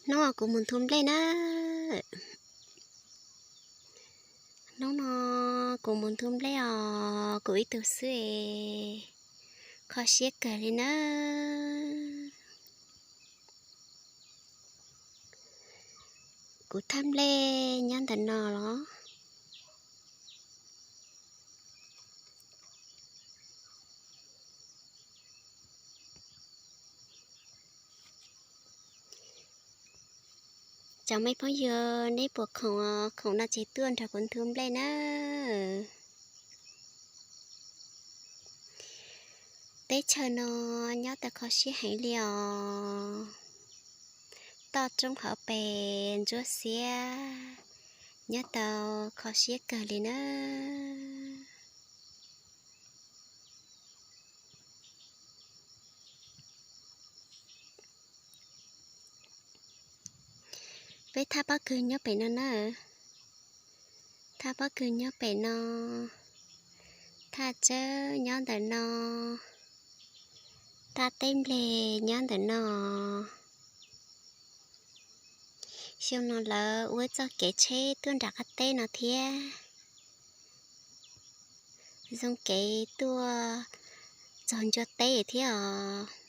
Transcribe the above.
Hnub no kuv mus nthu nplej na. Hnub no kuv mus nthu nplej os, kuv ib tug xwb es kho siab kawg li na. Kuv thaj nplej nyob ntawm no los. Cov me phooj ywg, neb puas khoom, khoom no ces tuaj nrog kuv nthu nplej na. Teb chaws no nyob tau kho siab heev li os. Toj roob hauv pes ntsuab xiab, nyob tau kho siab kawg li na. Peb thaj pob kws nyob pem no na. Thaj pob kws nyob pem no. Thaj tsawb nyob ntawm no. Thaj teb npleg nyob ntawm no. Xyoo no lawv ua txoj kev tsheb tuaj nram qab teb no thiab. Zoo kev tuaj txog ncua teb thiab os.